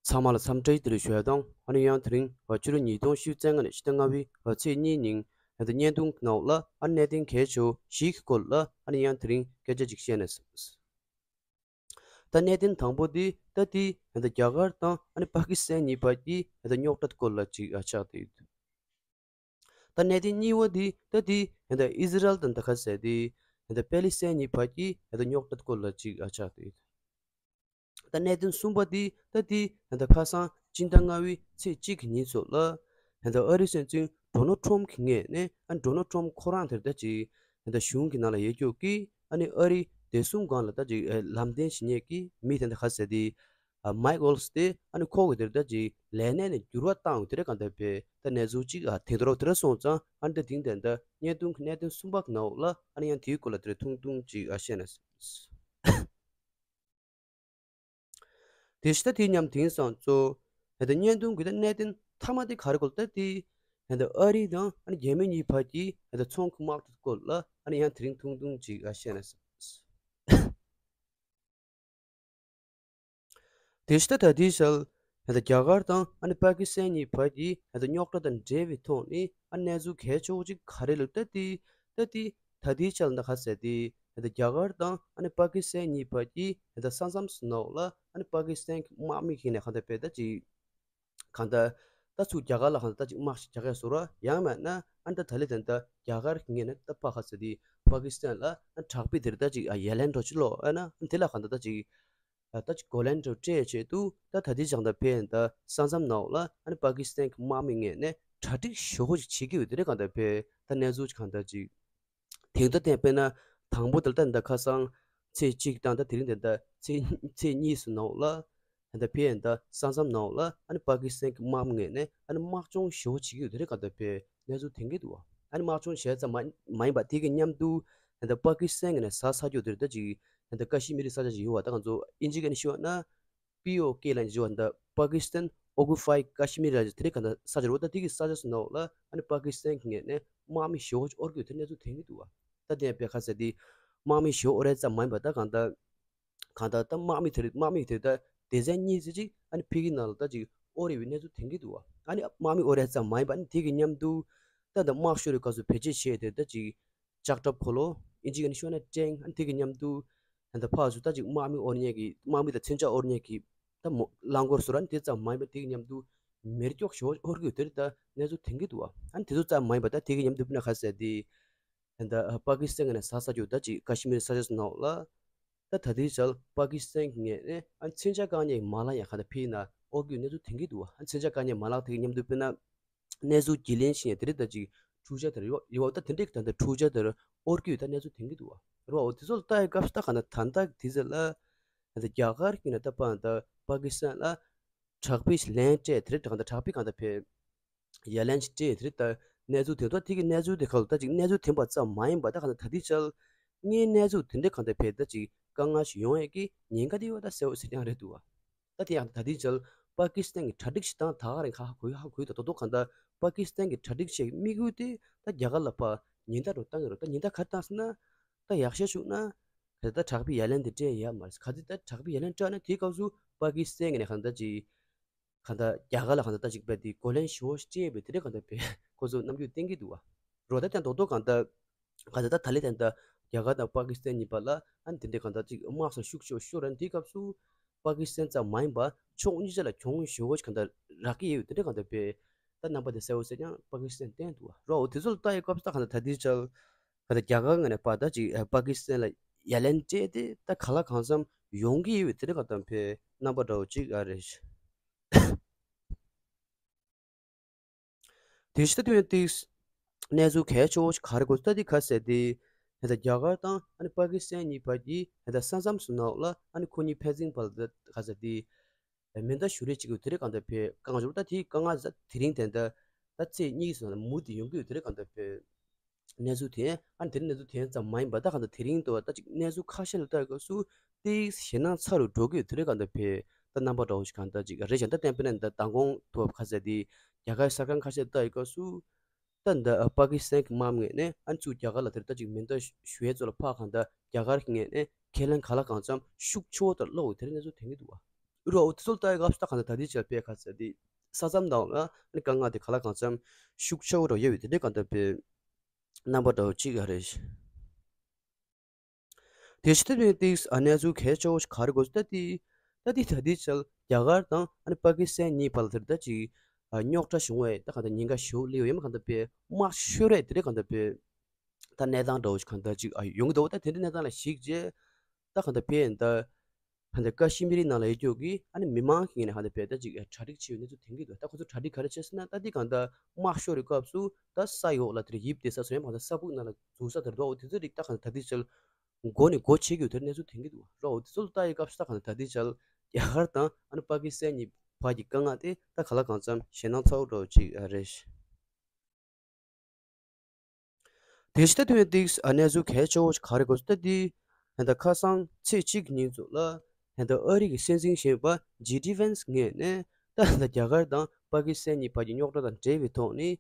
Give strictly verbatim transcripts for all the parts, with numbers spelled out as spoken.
ཚང་མ་ལ་འཚམས་འདྲི་བཀྲ་ཤིས་བདེ་ལེགས་ཞུ་ཡ་དང་། ཨ་ནི་ཡང་དེ་རིང་ཕྱི་ལོ་ཉིས་སྟོང་ཉི་ཤུ་རྩ་ལྔ་ནས་ཕྱི་ཟླ་ལྔ་པའི་ཚེས་གཉིས་ཉིན་ད་ལྟ་བརྙན་ཐུང་གི་ནང་ལ་ཨ་ནི་གནད་དོན་གལ་ཆེ་བོ་བཞི་གི་སྐོར་ལ་ཨ་ནི་ཡང་དེ་རིང་སྐད་ཆ་ཅིག་བཤད་ན་བསམས། ད་གནད་དོན་དང་པོ་དེ་ད་ལྟའི་ད་ལྟ་རྒྱ་གར་དང་ཨ་ནི་པ་ཀི་སི་ཐན་གཉིས་བར་གྱི་ད་ལྟ་རྙོག་དྲ་སྐོར་ལ་ཅིག་ཨ་ཆགས་བསྡད་ཡོད། ད་གནད་དོན་གཉིས་པ་དེ་ད་ལྟའི་ད་ལྟ་ཨི་ཟི་རལ་དང་ད་ག་ཟེར་དེ་ད་ལྟ་པེ་ལི་སི་ཐན་གཉིས་བར་གྱི་ད་ལྟ་རྙོག་དྲ་སྐོར་ལ་ཅིག་ཨ་ཆགས་བསྡད་ཡོད། ད་གནད་དོན་གསུམ་པ་དེ་ད་ལྟའི་ད་ལྟ་ཁ་སང་སྤྱི་ཟླ་ལྔ་པའི་ཚེས་གཅིག་གི་ཉིན་སོགས་ལ་ད་ལྟ་ཨ་རིའི་སྲིད་འཛིན་ཌོ་ནལ་ཊམ་གྱི་ངོས་ནས་ཨ་ཌོ་ནལ་ཊམ་ཁོ་རང་དེར་ད་ཅིག་ད་ལྟ་གཞུང་གི་ནང་ལ་ཡོད་རྒྱུ་གི་ཨ་ནི་ཨ་རིའི་བདེ་སྲུང་སྒང་ལ་ད་ཅིག་ལམ་སྟོན་བྱེད་མཁན་གྱི་མི་དེ་འདྲ་ག་ཟེར་དེ་མའིག་ཝལ་ཙི་དེ་ཨ་ནི་ཁོ་གི་དེར་ད་ཅིག་ལས་གནས་ནས་འགྱུར་བ་བཏང་དེ་འདྲ་གང་ལྟར་བས་ད་གནས་ཚུལ་ཅིག་ཨ་དེ་འདྲ་དེ་འདྲ་སོང་ཙང་ཨ་ནི་ད་དེང་དེ་འདྲ་བརྙན་ཐུང་གི་གནད་དོན་གསུམ་པ་གི་ནང་ལ་ཨ་ནི་ཡང་དེའི་སྐོར་ལ་དེ་འདྲ་ཐུང་ཐུང་ཅིག་ཨ་བཤད་ན། དེ་ཕྱི་ད་དེ་མཉམ་དེང་སང་གཙོ་ད་ལྟ་བརྙན་ཐུང་གི་ད་གནད་དོན་མཐའ་མ་དེ་ག་རེ་སྐོར་ད་དེ་ད་ལྟ་ཨ་རི་དང་ཨ་ནི་རྒྱ་མི་གཉིས་བར་གྱི་ད་ལྟ་ཚོང་གི་དམག་འཁྲུག་སྐོར་ལ་ཨ་ནི་ཡང་དེ་རིང་ཐུང་ཐུང་ཅིག་ཨ་བཤད་ན་བསམས། དེ་ཕྱི་ད་ད་ལྟའི་ཆར་ད་ལྟ་རྒྱ་གར་དང་ཨ་ནི་པ་ཀི་སི་ཐན་གཉིས་བར་གྱི་ད་ལྟ་རྙོག་དྲ་དང་འབྲེལ་བའི་ཐོག་ནས་ཨ་གནས་ཚུལ་གལ་ཆེ་བོ་ཅིག་ག་རེ་ལབ་ད་དེ་ད་དེ་ད་ལྟའི་ཆར་ད་ག་ཟེར་དེ་ད་ལྟ་རྒྱ་གར་དང་ཨ་ནི་པ་ཀི་སི་ཐན་གཉིས་བར་གྱི་ད་ལྟ་ས་མཚམས་སུ་ནང་ལ་ཨ་ནི་པ་ཀི་སི་ཐན་གྱི་དམག་མི་ཞིག་ནས་གང་ལྟར་བས་ད་ཅིག་གང་ལྟར་ད་ཚུར་རྒྱ་གར་ལ་གང་ལྟར་ད་ཅིག་དམག་ཞིག་རྒྱག་ཡ་བཟོ་ར་ཡང་མེད་ན་ཨ་ནི་ད་ད་ལི་ད་ལྟ་རྒྱ་གར་གྱི་ངོས་ནས་ད་ཕ་ག་ཟེར་དེ་པ་ཀི་སི་ཐན་ལ་ཨ་དྲག་པོའི་དེར་ད་ཅིག་ཡ་ལན་འགྲོ་ཅི་ལོ་ཨ་ན་དེ་ལ་གང་ལྟར་ད་ཅིག་ད་ཅིག་གོ་ལན་འགྲོ་སྤྲད་ཆེད་དུ་ད་ད་ལྟའི་ཆར་ད་ཕན་ད་ས་མཚམས་ནང་ལ་ཨ་ནི་པ་ཀི་སི་ཐན་གྱི་དམག་མི་ངོས་ནས་གྲ་སྒྲིག་ཞོ་ཅིག་བྱེད་ཀྱི་ཡོད་དེ་རེད་གང་ལྟར་ཕན་ད་གནས་ཚུལ་གང་ལྟར་ཅིག་དེང་ད་ཐེངས་དཔེར་ན་དང་པོ་དེ་ལ་ད་ད་ཁ་སང་ཚེས་གཅིག་དང་ད་དེ་རིང་དེ་ད་ཚེས་ཚེས་གཉིས་སུ་ནང་ལ་ད་ཕན་ད་ས་མཚམས་ནང་ལ་ཨ་ནི་པ་ཀི་སི་ཐན་གྱི་དམག་མི་ངོས་ནས་ཨ་ནི་དམག་སྦྱོང་ཞོ་བྱེད་ཀྱི་ཡོད་དེ་རེད་གང་ལྟར་ཕན་གནས་ཚུལ་ཐོན་གྱི་འདུག་ཨ་ནི་དམག་སྦྱོང་བྱས་ཙམ་མ་མ་ཡིན་པ་དེ་གི་མཉམ་དུ་ད་པ་ཀི་སི་ཐན་ངོས་ནས་ཟ་ས་རྒྱུ་དེ་ད་ཅིག་ད་ཀ་ཤི་མིར་ས་ཆ་ཞིག་ཡོད་པ་ད་ང་ཚོ་ཨིན་ཇི་གི་ནས་ཤོད་ན། པི་ཨོ་ཀེ་ལ་འཇུ་བ་འདི་Pakistan Occupied Kashmir ལ་དེ་རིང་གང་ལྟར་ས་ཆ་རུ་ད་དེ་གི་ས་ཆ་སུ་ནོག་ལ་ཨ་ནི་པ་ཀི་སི་ཐན་གྱི་ངོས་ནས་དམག་མི་ཞོ་ཅིག་དབོར་གྱི་ཡོད་དེ་གནས་ཚུལ་ཐོན་གྱི་འདུག་བ། ད་དེ་ཡང་པའི་ཁ་ཟེར་དེ་དམག་མི་ཞོ་དབོར་ཡ་ཙམ་མ་ཡིན་པ་ད་གང་ལྟར་གང་ལྟར་ད་དམག་མི་དེ་རིགས་དམག་མི་དེ་ད་སྡེ་ཚན་གཉིས་ཙམ་ཅིག་ཨ་ནི་ཕ་གི་ནང་ལ་ད་ཅིག་དབོར་ཡོད་པའི་གནས་ཚུལ་ཐོན་གྱི་འདུག་བ། ཨ་ནི་དམག་མི་དབོར་ཡ་ཙམ་མ་ཡིན་པ་ཨ་ནི་དེ་གི་མཉམ་དུ་ད་ད་དམག་ཤོར་བའི་སྐབས་སུ་བེད་སྤྱོད་བྱས་ཏེ་ད་ཅིག་ལྕགས་ཁྲབ་ཕོ་ལོ་ཨིན་ཇི་གི་ནི་ཤོད་ན་ཊེང་ཨ་ནི་དེ་གི་མཉམ་དུ་ད་ལྟ་ཕར་ཚུར་ད་ཅིག་དམག་མི་དབོར་མཁན་གྱི་དམག་མི་དང་མཚོན་ཆ་དབོར་མཁན་གྱི་ད་མོ་རླངས་འཁོར་བཟོ་ར་ནི་དེ་ཙམ་མ་ཡིན་པ་དེ་གི་མཉམ་དུ་མེ་སྒྱོགས་ཞོ་དབོར་གྱི་ཡོད་དེ་རེད་ད་གནས་ཚུལ་ཐོན་གྱི་འདུག་བ། ཨ་ནི་དེ་ཚོ་ཙམ་མ་ཡིན་པ་ད་དེ་གི་མཉམ་དུ་སྤུ་ན་ཁ་ཟེར་དེ་ད་ལྟ་པ་ཀི་སི་ཐན་གི་ནས་ཟ་ས་རྒྱུ་ད་ཅིག་ཀ་ཤི་མིར་ས་ཆ་སུ་ནོག་ལ་ད་ད་དེའི་ཆར་པ་ཀི་སི་ཐན་གི་ངོས་ནས་ཨ་ནི་མཚོན་ཆ་བཀག་མཁན་གྱི་མ་ལག་ཡང་ག་ད་ཕི་ན་དབོར་གྱི་ཡོད་གནས་ཚུལ་ཐོན་གྱི་འདུག་བ། ཨ་ནི་མཚོན་ཆ་བཀག་མཁན་གྱི་མ་ལག་དེ་གི་མཉམ་དུ་སྤུ་ན། གནས་ཚུལ་བརྗེ་ལེན་བྱེད་ཡ་དེ་རིགས་ད་ཅིག་འཕྲུལ་ཆས་དེར་ཡོད་ཡོད་ད་དེ་འདྲས་ད་ལྟ་འཕྲུལ་ཆས་དེར་དབོར་གྱི་ཡོད་ད་གནས་ཚུལ་ཐོན་གྱི་འདུག་བ། རེད་བ། འོ་དེ་ཚོ་ལ་ལྟ་ཡི་སྐབས་སུ་ད་གང་ལྟར་ད་ལྟ་དེ་ཚོ་ལ་ད་ལྟ་རྒྱ་གར་གྱི་ནས་ད་པ་ད་པ་ཀི་སི་ཐན་ལ་དྲག་པོའི་ལན་སྤྲད་དེ་རིགས་ད་གང་ལྟར་དྲག་པོའི་གང་ལྟར་ཕེ་ཡ་ལན་ཞིག་སྤྲད་དེ་རིགས་ད་གནས་ཚུལ་དེ་ཚོ་དེ་གི་གནས་ཚུལ་དེ་ཁ་ལ་ད་ཅིག་གནས་ཚུལ་ཐོན་པ་ཙམ་མ་ཡིན་པ་ད་གང་ལྟར་ད་ལྟའི་ཆར་དངོས་གནས་ཚུལ་དེ་འདྲས་གང་ལྟར་ཕེ་ད་ཅིག་དཀའ་ངལ་ཞིག་ཡོང་ཡས་ཀྱི་ཉེན་ཁ་དེ་ཡོད་ད་གསལ་བོ་གསལ་རྐྱང་རེད་འདུག་བ། ད་དེ་ཡང་ད་ལྟའི་ཆར་པ་ཀི་སི་ཐན་གྱི་གྲ་སྒྲིག་བྱེད་སྟངས་ད་ག་རེ་ཁ་ཧ་གོ་ཡ་ཧ་གོ་ཡ་ད་རྡོག་རྡོག་གང་ལྟར་པ་ཀི་སི་ཐན་གྱི་གྲ་སྒྲིག་བྱེད་དམིགས་ཡུལ་དེ་ད་རྒྱ་གར་ལ་ཕར་ཉེན་བརྡ་རུ་བཏང་གི་རེད། ད་ཉེན་བརྡ་ག་རེ་བཏང་ཟེར་ན་ད་ཡག་ཤོས་བྱུང་ན་ག་ད་དྲག་པོའི་ཡ་ལན་དེ་སྤྲད་ཡ་མ་རེད། ག་ཚོད་ད་དྲག་པོའི་ཡ་ལན་སྤྲད་ན་དེའི་སྐབས་སུ་པ་ཀི་སི་ཐན་གྱི་ནས་གང་ལྟར་ཅིག་གང་ལྟར་རྒྱ་གར་ལ་གང་ལྟར་ད་ཅིག་པས་དེ་གོ་ལན་ཞོ་སྤྲད་པའི་དེ་འདྲས་གང་ལྟར་པས་ཁོ་ཚོ་རྣམ་འགྱུར་བསྟན་གྱི་འདུག་བ། རོ་ད་ད་རྡོག་རྡོག་གང་ལྟར། ག་ད་ད་ད་ལི་ད་ད་རྒྱ་གར་དང་པ་ཀི་སི་ཐན་གཉིས་བར་ལ་ཨ་ནི་དེ་འདྲའི་གང་ལྟར་ཅིག་དམག་སོགས་ཤུགས་ཆེ་ཤོར་རན་དེའི་སྐབས་སུ་པ་ཀི་སི་ཐན་ཙམ་མ་ཡིན་པར་ཕྱོགས་གཉིས་ཆ་ལ་གྱོང་ཞེ་པོ་ཅིག་གང་ལྟར་རག་གི་ཡོད་དེ་འདྲ་གང་ལྟར་པས་ད་རྣམ་པ་དེ་གསལ་བོ་གསལ་རྐྱང་པ་ཀི་སི་ཐན་བསྟན་འདུག་བ། རོ་འོ་དེ་ཚོ་ལ་ལྟ་ཡི་སྐབས་སུ་ད་གང་ལྟར་ད་དེའི་ཆར་ག་ད་རྒྱ་གར་ངོས་ནས་པ་ད་ཅིག་པ་ཀི་སི་ཐན་ལ་ཡ་ལན་སྤྲད་དེ་ད་ག་ལ་གང་འཚམ་ཡོང་གི་ཡོད་དེ་འདྲ་གང་ལྟར་པས་རྣམ་པ་འདྲ་བོ་ཅིག་ཨ་རེད། དེ་ཕྱི་ད་དུས་ཏིག་གནས་ཚུལ་གལ་ཆེ་བོ་ཞིག་ག་རེ་གོ་ད་དེ་ག་ཟེར་ཏེ། ད་ལྟ་རྒྱ་གར་དང་ཨ་ནི་པ་ཀི་སི་ཐན་གཉིས་བར་གྱི་ད་ལྟ་ས་མཚམས་སུ་ནང་ལ་ཨ་ནི་ཁོ་གཉིས་ཕན་ཚུན་བར་ལ་ད་ག་ཟེར་ཏེ། མེ་མདའ་གཞུ་རེས་བྱེད་ཀྱི་ཡོད་དེ་རེད་གང་ལྟར་བས་གང་བྱུང་ད་དེའི་དཀའ་ངལ་ད་དེ་རིང་དེ་འདྲ་ད་ཚེས་གཉིས་སུ་ནང་ལ་མུ་མཐུད་ཡོང་གི་ཡོད་དེ་རེད་གང་ལྟར་བས། གནས་ཚུལ་དེ་ཨ་ནི་དེ་རིང་གནས་ཚུལ་དེ་ཙམ་མ་ཡིན་པ་ད་གང་ལྟར་དེ་རིང་དུ་བ་ད་ཅིག་གནས་ཚུལ་ཁ་ཤས་ལ་ལྟ་ཡི་སྐབས་སུ་ཏིག་ཞེད་སྣང་ཚ་རུ་འགྲོ་གི་ཡོད་དེ་རེད་གང་ལྟར་བས་ད་རྣམ་པ་འདྲ་བོ་ཞིག་གང་ལྟར་ཅིག་རེད་ཀྱང་ད་གཏན་འབེབས་ནས་ད་མདང་དགོང་དུ་བ་ཁ་ཟེར་དེ་རྒྱ་གར་གསར་ཁང་ཁ་ཤས་ལ་ལྟ་ཡི་སྐབས་སུ། ད་འདི་པ་ཀི་སི་ཐན་གྱི་དམག་མི་ངོས་ནས་ཨ་ནི་ཚུར་རྒྱ་གར་ལ་དེར་ལྟ་ཅིག་མེ་མདའ་གཞུ་ཡས་ཚོ་ལ་ཕར་གང་ལྟར་རྒྱ་གར་གྱི་ངོས་ནས་ཁས་ལེན་ག་ལ་གང་འཚམ་ཤུགས་ཆེ་བོ་དང་སློག་ཡོད་དེ་རིང་གནས་ཚུལ་ཐོན་གྱི་འདུག་བ། རོ་འོ་དེ་ཚོ་ལ་ལྟ་ཡི་སྐབས་སུ་ད་གང་ལྟར་ད་ལྟའི་ཆར་དཔེ་ག་ཚད་དེ་ས་མཚམས་ནང་ལ་ཨ་ནི་དཀའ་ངལ་དེ་ག་ལ་གང་འཚམ་ཤུགས་ཆེ་བོ་འགྲོ་ཡོད་པའི་དེ་འདྲའི་གང་ལྟར་དཔེ་རྣམ་པ་འདྲ་བོ་གཅིག་ཡོད་རེད། དེ་ཕྱི་ཐབས་ཡིན་ཏིག་ཨ་གནས་ཚུལ་གལ་ཆེ་བོ་ཞིག་ག་རེ་དགོས་ཟེར་ད་དེ་ད་དེ་ད་དེ་ཆར་རྒྱ་གར་དང་ཨ་ནི་པ་ཀི་སི་ཐན་གཉིས་བར་ལ་དེར་ད་ཅིག་རྙོག་དྲ་བྱུང་བས་ད་གང་ལྟར་ཉེན་ཁ་ཞེ་པོ་སླེབས་ཡོད་མ་གང་ལྟར་དཔེ་དམག་ཤོར་རེད་དེ་འདྲའི་གང་ལྟར་དཔེ་ད་གནས་སྟངས་འདྲ་བོ་ཞིག་གང་ལྟར་ཅིག་ཨ་ཡོང་གི་འདུག་ད་དེ་འདྲའི་གནས་སྟངས་ལ་གཞིགས་རྗེས་ད་གང་ལྟར་དཔེ་ཡིན་ད། ཧན་ད་ཀ་ཤི་མིར་ནང་ལ་ཡོད་རྒྱུ་གི་ཨ་ནི་མི་མང་གི་ངོས་ནས་ཧན་ད་དཔེ་ད་ཅིག་གྲ་སྒྲིག་བྱས་ཡོད་གནས་ཚུལ་ཐོན་གྱི་འདུག་ད་ཁོ་ཚོ་གྲ་སྒྲིག་ག་རེ་བྱས་ཟེར་ན་ད་འདི་གང་ལྟར་དམག་ཤོར་བའི་སྐབས་སུ་ད་ས་འོག་ལ་དེར་ཡིབ་སྟེ་ས་སོ་ཡང་གང་ལྟར་ས་སྦུག་ནང་ལ་འཛུལ་ས་དེར་འདུག་འོ་དེ་ཚོ་རིགས་ད་གང་ལྟར་ད་ལྟའི་ཆར་མགོ་ནས་སྒོ་ཕྱེ་རྒྱུ་དེར་གནས་ཚུལ་ཐོན་གྱི་འདུག་རོ་འོ་དེ་ཚོ་ལ་ལྟ་ཡི་སྐབས་སུ་ད་གང་ལྟར་ད་ལྟའི་ཆར་རྒྱ་གར་དང་ཨ་ནི་པ་ཀི་སི་ཐན་གཉིས་བར་གྱི་དཀའ་ངལ་དེ་ད་ག་ལ་གང་འཚམ་ཞེད་སྣང་ཚ་བོ་འདྲ་བོ་ཅིག་རེད། དེ་ཕྱི་ད་དུས་ཏིག་ཨ་གནས་ཚུལ་གལ་ཆེ་བོ་ཞིག་ག་རེ་དགོས་ཟེར་ད་དེ་ཧན་ད་ཁ་སང་ཚེས་གཅིག་གི་ཉིན་ཚོ་ལ་ཧན་ད་ཨ་རི་གི་སྲིད་འཛིན་གཞོན་པ་ཇེ་ཌི་ཝན་སི་ངོས་ནས་ད་ཧན་ད་རྒྱ་གར་དང་པ་ཀི་སི་ཐན་གཉིས་བར་གྱི་རྙོག་དྲ་དང་འབྲེལ་བའི་ཐོག་ནས་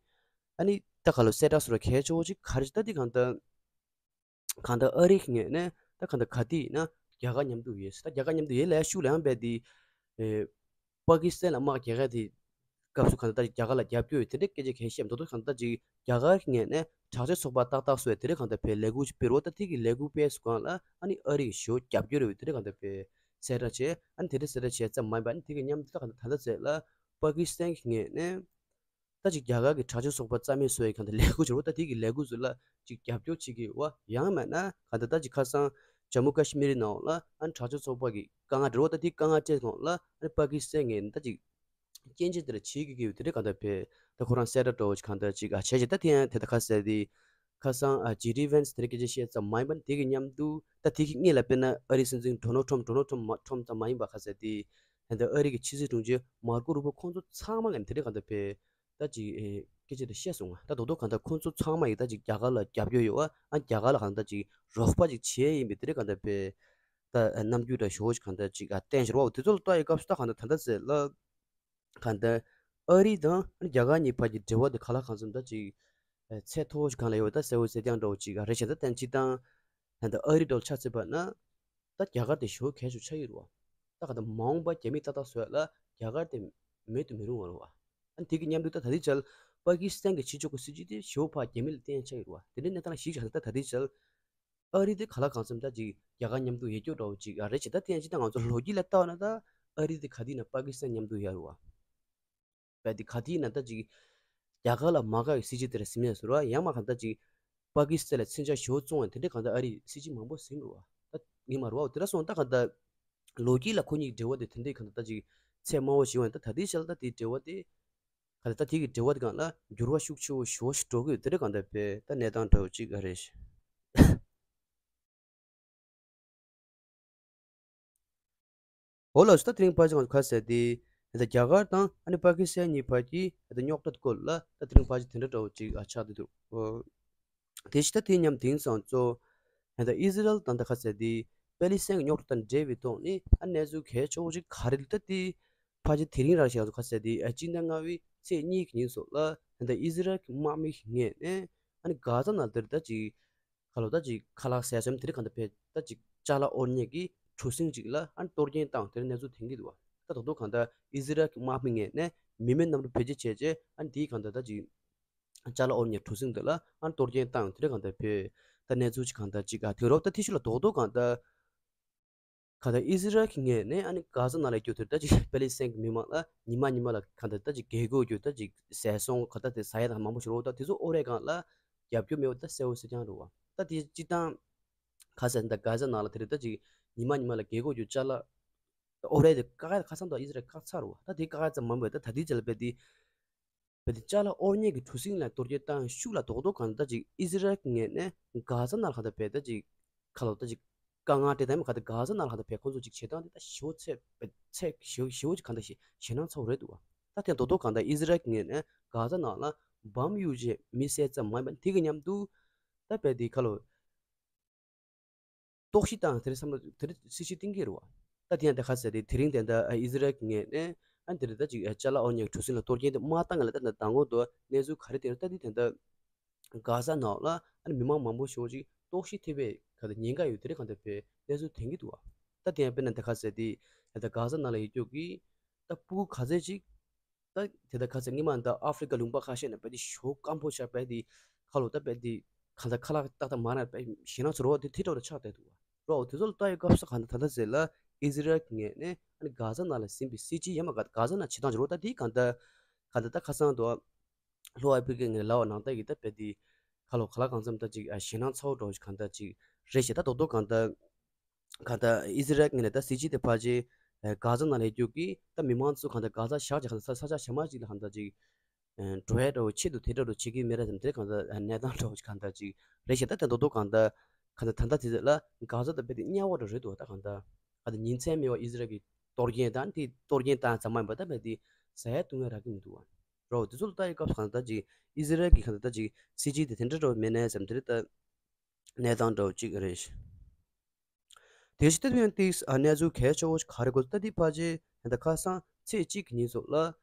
ཨ་ནི་ད་ག་ལོ་གསལ་བསྒྲགས་སོགས་གལ་ཆེ་བོ་ཞིག་ག་རེ་ཞིག་ད་དེ་གང་ལྟར་གང་ལྟར་ཨ་རི་གི་ངོས་ནས་ད་གང་ལྟར་ག་དུས་ཡིན་ན་རྒྱ་གར་མཉམ་དུ་ཡོད་ད་རྒྱ་གར་མཉམ་དུ་ཡོད་ལ་ཤུགས་ལ་ཡང་རྦད་དེ། པ་ཀི་སི་ཐན་ལ་དམག་རྒྱག་ཡ་དེ་སྐབས་སུ་གང་ལྟར་རྒྱ་གར་ལ་རྒྱབ་སྐྱོར་ཡོད་དེ་འདྲའི་སྐད་ཆ་གང་བཤད་མི་འདུག་ད་གང་ལྟར་ཅིག་རྒྱ་གར་གྱི་ངོས་ནས་དྲག་ཆས་ཚོགས་པ་ཏག་ཏག་སོགས་དེ་འདྲའི་གང་ལྟར་བས་ལས་འགུལ་ཅིག་སྤེལ་རོགས་ད་དེ་གི་ལས་འགུལ་སྤེལ་སུ་གང་ལ་ཨ་ནི་ཨ་རི་གི་ཞོ་རྒྱབ་སྐྱོར་ཡོད་དེ་འདྲའི་གང་ལྟར་བས་གསལ་བསྒྲགས་བྱས་ཨ་ནི་དེ་འདྲའི་གསལ་བསྒྲགས་བྱས་ཙམ་མ་ཡིན་པ་ཨ་ནི་དེ་གི་མཉམ་དུ་ད་གང་ལྟར་ད་ལྟ་ཚེ་ལ་པ་ཀི་སི་ཐན་གྱི་ངོས་ནས་ད་ཅིག་རྒྱ་གར་གྱི་དྲག་ཆས་ཚོགས་པ་རྩ་མེད་བཟོ་ཡི་གང་ལྟར་ལས་འགུལ་ཅིག་རོགས་ད་དེ་གི་ལས་འགུལ་ཚོ་ལ་ཅིག་རྒྱབ་སྐྱོར་བྱེད་ཀྱི་ཡོད་པ་ཡང་མིན་ན་གང་ལྟར་ད་ཅིག་ཁ་སང་ཇམ་མུ་ཀ་ཤི་མིར་ནང་ལ་ཨ་ནི་དྲག་ཆས་ཚོགས་པ་གི་དཀའ་ངལ་འདྲ་བོ་ད་དེ་དཀའ་ངལ་སྤྲད་སོང་ལ་ཨ་ནི་པ་ཀི་སི་ཐན་ངོས་ནས་ད་ཅིག་སྐྱོན་བརྗོད་དེ་འདྲ་བྱེད་ཀྱི་ཡོད་དེ་འདྲ་གང་ལྟར་བས་ད་ཁོ་རང་གསལ་བསྒྲགས་འདྲ་བོ་ཞིག་གང་ལྟར་ཅིག་ཨ་བྱས་ཅིག་ད་དེ་ཡང་དེ་ད་ཁ་གསལ་དེ་ཁ་སང་ཨ་ཇེ་ཌི་ཝན་སི་དེ་འདྲ་སྐད་ཆ་བཤད་ཙམ་མ་ཡིན་པ་ནི་དེ་གི་མཉམ་དུ་ད་དེ་གི་སྔོན་ལ་དཔེར་ན་ཨ་རིའི་སྲིད་འཛིན་ཌོ་ནལ་ཊམ་ཌོ་ནལ་ཊམ་མ་ཊམ་ཙམ་མ་ཡིན་པ་ཁ་གསལ་དེ་ད་ལྟ་ཨ་རི་གི་ཕྱི་སྲིད་དྲུང་ཆེ་མར་ཀོ་རུ་པོ་ཁོང་ཚོ་ཚང་མ་གི་དེ་འདྲ་གང་ལྟར་བས་ད་ཅིག་ཨེ་སྐད་ཆ་དེ་བཤད་སོང་ང་ད་རྡོག་རྡོག་གང་ལྟར་ཁོང་ཚོ་ཚང་མ་ཡིས་ད་ཅིག་རྒྱ་གར་ལ་རྒྱབ་སྐྱོར་ཡོད་བ་ཨ་རྒྱ་གར་ལ་གང་ལྟར་ཅིག་རོགས་པ་ཅིག་བྱས་ཡིན་པའི་དེ་འདྲ་གང་ལྟར་བས། ད་རྣམ་འགྱུར་འདྲ་ཞོ་ཞིག་གང་ལྟར་ཅིག་ཨ་བསྟན་ཞོར་བ་དེ་ཚོ་ལ་ལྟ་ཡི་སྐབས་སུ་ད་གང་ལྟར་ད་ལྟ་ཟེར་ལ་གང་ལྟར་ཨ་རི་དང་རྒྱ་གར་གཉིས་བར་གྱི་འབྲེལ་བ་དེ་ག་ལ་གང་འཚམ་ད་ཅིག་ཚད་མཐོ་བོ་ཞིག་གང་ལ་ཡོད་ད་གསལ་བོ་གསལ་རྐྱང་འདྲ་བོ་ཅིག་ཨ་རེ་བྱས་ད་བསྟན་ཅིག་དང་ད་ལྟ་ཨ་རི་འདྲ་བོ་ཆ་བཞག་པ་ན་ད་རྒྱ་གར་དེ་ཞོ་གལ་ཆེ་ཆགས་ཡོད་རེད་བ། ད་གང་ལྟར་མ་འོངས་པ་རྒྱ་མི་ཏག་ཏག་བཟོ་ཡ་ལ་རྒྱ་གར་དེ་མེད་དུ་མི་རུང་བ་རེད་བ། ཨ་ནི་དེ་གི་མཉམ་དུ་ད་ད་ལྟའི་ཆར་པ་ཀི་སི་ཐན་གྱི་ཕྱི་ཕྱོགས་ཀྱི་སྲིད་ཇུས་དེ་ཞོ་ཕར་རྒྱ་མི་ལ་བརྟེན་ཆགས་ཡོད་རེད་བ། དེ་འདྲའི་གནས་སྟངས་ལ་གཞིགས་བཞག་ན་ད་ད་ལྟའི་ཆར། ཨ་རི་དེ་ག་ལ་གང་འཚམ་ད་ཅིག་རྒྱ་གར་མཉམ་དུ་ཡོད་རྒྱུ་འདྲ་བོ་ཅིག་ཨ་རེད་ཅེ་ད་དེ་ཡང་ཅི་ད་ང་ཚོ་ལོ་རྒྱུས་ལ་ལྟ་བ་ན་ད་ཨ་རི་དེ་ག་དུས་ན་པ་ཀི་སི་ཐན་མཉམ་དུ་ཡོད་རེད་བ། བས་དེ་ག་དུས་ན་ད་ཅིག་རྒྱ་གར་ལ་མ་དགའ་བའི་སྲིད་ཇུས་དེ་འདྲ་ཟིན་ཡ་ཟེར་བ་ཡང་མ་གང་ད་ཅིག་པ་ཀི་སི་ཐན་ལ་མཚོན་ཆ་ཞོ་བཙོང་བ་དེ་འདྲའི་གང་ད་ཨ་རི་སྲིད་ཇུས་མང་པོ་ཟིན་རེད་བ། ད་ངས་མ་རེད་བ་དེ་འདྲ་སོང་ད་གང་ད་ལོ་རྒྱུས་ལ་ཁོ་གཉིས་འབྲེལ་བ་དེ་དེ་འདྲའི་གང་ད་ད་ཅིག་ཚད་དམའ་བོ་ཞིག་བ་ད་ད་དེའི་ཆ་ལ་ད་དེའི་འབྲེལ་བ་དེ། ག་ལ་ད་དེ་གི་འབྲེལ་བ་དེ་གང་ལ་འགྱུར་བ་ཤུགས་ཆེ་བོ་ཞེ་པོ་ཞིག་འགྲོ་གི་ཡོད་དེ་འདྲ་གང་ལྟར་བས་ད་གནས་སྟངས་འདྲ་བོ་གཅིག་ཨ་རེད། འོ་ལགས་སོ་ད་དེ་རིང་ཕལ་ཆེར་ང་ཚོ་ཁ་གསལ་ཏེ་ད་རྒྱ་གར་དང་ཨ་ནི་པ་ཀི་སི་ཐན་གཉིས་བར་གྱི་ད་རྙོག་དྲ་སྐོར་ལ་ད་དེ་རིང་ཕལ་ཆེར་དེ་འདྲ་འདྲ་བོ་གཅིག་ཨ་ཆགས་བསྡད་འདུག་དེ་བཞིན་ད་དེ་མཉམ་དེང་སང་གཙོ་ད་ཨི་ཟི་རལ་དང་ད་ཁ་གསལ་ཏེ་པེ་ལི་སི་ཐན་གྱི་རྙོག་དྲ་དང་འབྲེལ་བའི་ཐོག་ནས་ཨ་གནས་ཚུལ་གལ་ཆེ་བོ་ཞིག་ག་རེ་ལ་ད་དེ། ཕལ་ཆེར་དེ་རིང་རང་ཞིག་ང་ཚོ་ཁ་གསལ་དེ་ཨ་སྤྱི་ཟླ་ལྔ་པའི་ཚེས་གཉིས་ཀྱི་ཉིན་སོགས་ལ་ད་ལྟ་ཨི་ཟི་རལ་གྱི་དམག་མི་ཞིག་ངོས་ནས་ཨ་ནི་གྷ་ཛ་ནང་དེར་ད་ཅིག་ཁ་ལོ་ད་ཅིག་ཁ་ལག་ཟས་སོམ་དེ་འདྲ་གང་ལྟར་བས་ད་ཅིག་ཅ་ལག་དབོར་མཁན་གྱི་གྲུ་གཟིངས་ཅིག་ལ་ཨ་ནི་གཏོར་སྐྱོན་བཏང་དེར་གནས་ཚུལ་ཐོན་གྱི་འདུག་བ། ད་དོག་དོག་གང་ལྟར་ཨི་ཟི་རལ་གྱི་དམག་མི་ངོས་ནས་མི་མེད་གནམ་གྲུ་བེད་སྤྱོད་བྱས་རྗེས་ཨ་ནི་དེའི་གང་ལྟར་ད་ཅིག་ཅ་ལག་དབོར་མཁན་གྲུ་གཟིངས་དེ་ལ་ཨ་ནི་གཏོར་སྐྱོན་བཏང་དེ་འདྲ་གང་ལྟར་བས་ད་གནས་ཚུལ་ཅིག་གང་ལྟར་ཅིག་ཨ་ཐོན་རོགས་ད་དེ་ཤུལ་ལ་དོག་དོག་གང་ལྟར། ག་ད་ཨི་ཟི་རལ་གྱི་ངོས་ནས་ཨ་ནི་གྷ་ཛ་ནང་ལ་སྐྱོད་དུས་ད་ཅིག་པེ་ལི་སི་ཐན་གྱི་མི་མང་ལ་ཉི་མ་ཉི་མ་ལ་ག་ད་ད་ཅིག་རྒས་འཁོགས་རྒྱུ་ད་ཅིག་ཟས་སོང་ག་ད་དེ་ཟ་ཡ་དང་མང་པོ་ཞིག་རོགས་ད་དེ་ཚོ་ཨོ་རེད་གང་ལ་རྒྱབ་སྐྱོར་མེད་པ་ད་གསལ་བོ་གསལ་རྐྱང་རེད་བ། ད་དེ་སྤྱི་བཏང་ག་ཟེར་ད་གྷ་ཛ་ནང་ལ་དེ་རེད་ད་ཅིག་ཉི་མ་ཉི་མ་ལ་རྒས་འཁོགས་རྒྱུ་ཅ་ལག་ཨོ་རེད་དེ་བཀག་ཡ་ཁ་སང་ད་ཨི་ཟི་རལ་བཀག་ཚར་རེད་བ། ད་དེ་བཀག་ཡ་ཙམ་མང་པོ་ད་ད་དེ་ཅ་ལག་པེ་དེ། བས་ཏེ་ཅ་ལག་དབོར་མཁན་གྱི་གྲུ་གཟིངས་ལ་གཏོར་སྐྱོན་བཏང་ཤུགས་ལ་རྡོག་རྡོག་གང་ལྟར་ཅིག་ཨི་ཟི་རལ་གྱི་ངོས་ནས་གྷ་ཛ་ནང་ལ་གང་ལྟར་བས་ད་ཅིག་ཁ་ལོ་ད་ཅིག་དཀའ་ངལ་སྤྲད་དང་མ་ག་ད་གྷ་ཛ་ནང་ལ་གང་ལྟར་བས་ཁོང་ཚོ་ཅིག་བྱེད་སྟངས་དེ་ད་ཞེ་པོ་ཚད་ཚད་ཞེ་པོ་ཞེ་པོ་ཅིག་གང་ལྟར་ཞེ་ཞེད་སྣང་ཚ་བོ་རེད་འདུག་བ། ད་དེ་རྡོག་རྡོག་གང་ལྟར་ཨི་ཟི་རལ་གྱི་ངོས་ནས་གྷ་ཛ་ནང་ལ་འབམ་གཡུག་རྗེས་མི་བསད་ཙམ་མ་ཡིན་པ་དེ་གི་མཉམ་དུ་ད་བས་ཏེ་ཁ་ལོ། གཏོར་བཤིག་བཏང་དེར་བསམ་བློ་དེར་སྲིད་ཇུས་བཏིང་གི་རེད་བ། ད་དེ་ཡང་དེ་ཁ་ཟེར་དེ་དེ་རིང་དེ་འདྲ་ཨི་ཟི་རལ་གྱི་ངོས་ནས་ཨ་དེ་རེད་ད་ཅིག་ཅ་ལག་དབོར་མཁན་གྱི་གྲུ་གཟིངས་ལ་གཏོར་སྐྱོན་དེ་མ་བཏང་ང་ལ་ད་ད་དང་པོ་དུ་གནས་ཚུལ་ག་རེ་དེ་རེད་ད་དེ་དེ་འདྲ་གྷ་ཛ་ནང་ལ་ཨ་ནི་མི་མང་མང་པོ་ཞིག་ཅིག་གཏོར་བཤིག་ཐེབས་པའི་ག་ད་ཉེན་ཁ་ཡོད་དེ་རེད་གང་ལྟར་བས་གནས་ཚུལ་ཐོན་གྱི་འདུག་བ། ད་དེ་ཡང་དཔེར་ན་ད་ག་ཟེར་དེ་ད་གྷ་ཟ་ནང་ལ་ཡོད་རྒྱུ་གི་ད་སྤུ་གུ་ག་ཚད་ཅིག་ད་དེ་ད་ག་ཟེར་སྔོན་མ་ད་ཨ་ཧྥི་རི་ཀ་ལུང་པ་ཁ་ཤས་ནས་དཔེ་དེ་ཞོ་སྐམ་པོ་ཆགས་དཔེ་དེ་ཁ་ལོ་ད་དཔེ་དེ་གང་ལྟར་ཁ་ལག་ཏག་ཏག་མ་རག་དཔེ་ཞེད་སྣང་ཚོར་བ་དེ་དེ་འདྲ་བོ་ཆགས་བསྡད་འདུག་བ། རོ་དེ་ཚོ་ལ་ལྟ་ཡི་སྐབས་སུ་གང་ལྟར་ད་ལྟ་ཟེར་ལ་ཨི་ཟི་རལ་གྱི་ངོས་ནས་ཨ་ནི་གྷ་ཟ་ནང་ལ་ཟིན་པའི་སྲིད་སྤྱི་ཡང་མ་ག་གྷ་ཟ་ནང་བྱེད་སྟངས་ཀྱི་རོ་ད་དེ་གང་ལྟར་གང་ལྟར་ད་ཁ་སང་དུ་ལྷོ་ཨ་ཧྥི་རི་ཀའི་ངོས་ལ་བ་ནང་ལྟ་གི་ད་དཔེ་དེ་ཁ་ལོ་ག་ལ་གང་འཚམ་ད་ཅིག་ཞེད་སྣང་ཚ་བོ་འདྲ་བོ་ཞིག་གང་ལྟར་ཅིག་རེད་ཞེ་ད་རྡོག་རྡོག་གང་ལྟར། གང་ལྟར་ཨི་ཟི་རལ་ངོས་ནས་ད་སྲིད་སྤྱི་དེ་ཕལ་ཆེར་གྷ་ཟ་ནང་ལ་ཡོད་རྒྱུ་གི་ད་མི་མང་ཚོ་གང་ལྟར་གྷ་ཟ་བཞག་ཅིག་གང་ལྟར་ས་ས་ཆ་གཞན་མ་ཅིག་ལ་གང་ལྟར་ཅིག་འགྲོ་ཡ་འདྲ་བོ་ཆེད་དུ་དེ་འདྲ་འདྲ་བོ་བྱེད་ཀྱི་མེད་ར་དམ་དེ་གང་ལྟར་གནས་སྟངས་འདྲ་བོ་ཅིག་གང་ལྟར་ཅིག་རེད་ཤག་ད་དེ་མདོག་མདོག་གང་ལྟར་གང་ལྟར་ད་ལྟ་དེ་ལ་གྷ་ཟ་ད་དཔེ་དེ་དམྱལ་བ་འདྲ་རེད་འདུག་ད་གང་ལྟར་གང་ལྟར་ཉིན་མཚན་མེད་པར་ཨི་ཟི་རལ་གྱི་གཏོར་སྐྱོན་དང་དེ་གཏོར་སྐྱོན་བཏང་ཙམ་མ་ཡིན་པ་ད་དཔེ་དེ་ཟ་ཡ་བཏུང་ཡ་རག་གི་མི་འདུག་བ། རོ་དེ་ཚོ་ལ་ལྟ་ཡི་སྐབས་གང་ལྟར་ཅིག་ཨི་ཟི་རལ་གྱི་གང་ལྟར་ཅིག་སྲིད་སྤྱི་དེ་དེ་འདྲ་འདྲ་བོ་མེད་ནའི་ཙམ་དེ་རེད་ད། གནས་སྟངས་འདྲ་བོ་གཅིག་རེད། དེ་བཞིན་ད་དུང་ཡང་ཏིག་ཨ་གནས་ཚུལ་གལ་ཆེ་བོ་ཞིག་ག་རེ་གོ་ད་འདི་ཕལ་ཆེར་ད་ཁ་སང་ཚེས་གཅིག་གི་ཉིན་ཙོགས་ལ་